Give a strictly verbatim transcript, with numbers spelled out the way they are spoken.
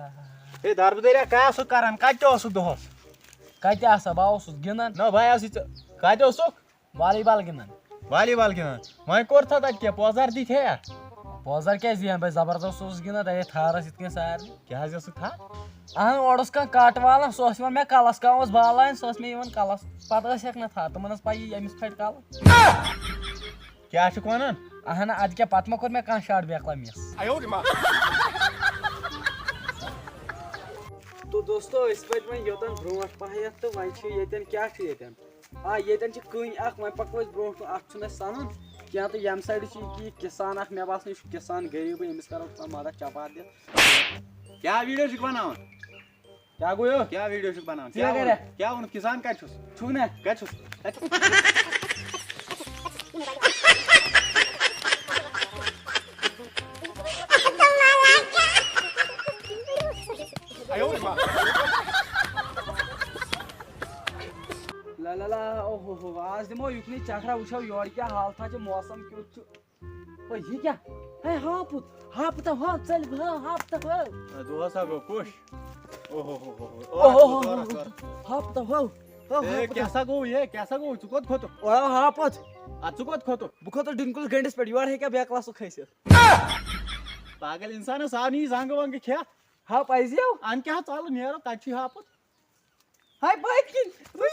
ہے دربٕدٔریا، کیٛاہ اوسُکھ کران؟ کتہِ اوسُکھ دۄہس؟ کتہِ آسہٕ ہا؟ بہٕ اوسُس گِنٛدان۔ نہ، بہٕ آسٕے ژےٚ۔ کتہِ اوسُکھ؟ والی بال گِنٛدان۔ والی بال گِنٛدان؟ وۄنۍ کوٚر تھا تتہِ کینٛہہ؟ پوزار دِتھ ہے؟ پوزار کیٛازِ دِیَن؟ بہٕ زبردست اوسُس گِنٛدان، تَے تھارس یِتھ کٔنۍ سارنٕے۔ کیٛاہ حظ ٲسٕکھ تھا؟ اہن، اورٕ اوس کانٛہہ کٹ والان، سُہ اوس یِوان مےٚ کلس، کانٛہہ اوس بالان، سُہ اوس مےٚ یِوان کلس۔ پتہٕ ٲسۍ ہٮ۪کھ نہ تھا، تِمن ٲس پَیی ییٚمِس پھٹہِ کلہٕ۔ کیٛاہ چھُکھ وَنان؟ اہن، ادٕ کیٛاہ، پتہٕ ما کوٚر مےٚ کانٛہہ شاٹ بیکلا مِس؟ تو دوستو، أسۍ وٲتۍ وۄنۍ یوٚتَن برونٛٹھ پَہَتھ تہٕ وۄنۍ چھِ ییٚتٮ۪ن، کیٛاہ چھُ ییٚتٮ۪ن؟ آ، ییٚتٮ۪ن چھِ کٕنۍ اَکھ، وۄنۍ پَکو أسۍ برونٛٹھ کُن، اَتھ چھُنہٕ اَسہِ سَنُن کینٛہہ۔ تہٕ ییٚمہِ سایڈٕ چھُ یہِ کہِ یہِ کِسان اَکھ، مےٚ باسان یہِ چھُ کِسان غریٖبٕے، أمِس کَرو کانٛہہ مَدَد چپاتھ دِتھ۔ کیٛاہ ویٖڈیو چھُکھ بَناوان؟ کیٛاہ گوٚو یہِ؟ کیٛاہ ویٖڈیو چھُکھ بَناوان؟ ژٕ کیٛاہ کیٛاہ ووٚنُتھ؟ کَرکھ؟ کیٛاہ ووٚنُتھ؟ کِسان کَتہِ چھُس؟ چھُکھ نہ؟ کَتہِ چھُس؟ کَتہِ چھُس؟ لا لا لا، اوہ ہو ہو، آز دِمو یُکنُے چکرا، وٕچھو یورٕ کیٛاہ حالتھا چھِ، موسم کیُتھ چھُ۔ او، یہِ کیٛاہ؟ ہے، ہاپُت، ہاپُت ہا، ژٔلۍ بہٕ ہا، ہاپُت ہا۔ دۄہس ہا گوٚو کوٚش۔ اوہ ہو ہو ہو۔ اوہ ہو ہو۔ ہاپُت ہا، ہو، ہو، اے، ہاپُت کیٛاہ ہا۔ سا گوٚو یہِ؟ کیٛاہ سا گوٚو؟ ژٕ کوٚت کھوٚتُکھ؟ او، ہاپُت۔ اَدٕ ژٕ کوٚت کھوٚتُکھ؟ بہٕ کھوٚتُس ڈِنکُل گنٛڈِس پٮ۪ٹھ، یورٕ ہیٚکیٛاہ بے کلاسُک کھٔسِتھ؟ پاگل اِنسانس آو نہٕ یہِ زنٛگہٕ ونٛگہٕ کھٮ۪تھ۔ ہا، پزیو۔ اَن کیٛاہ ژالہٕ نیرو، تَتہِ چھُے ہاپُت۔ ہاے، پٔتۍ کِنۍ۔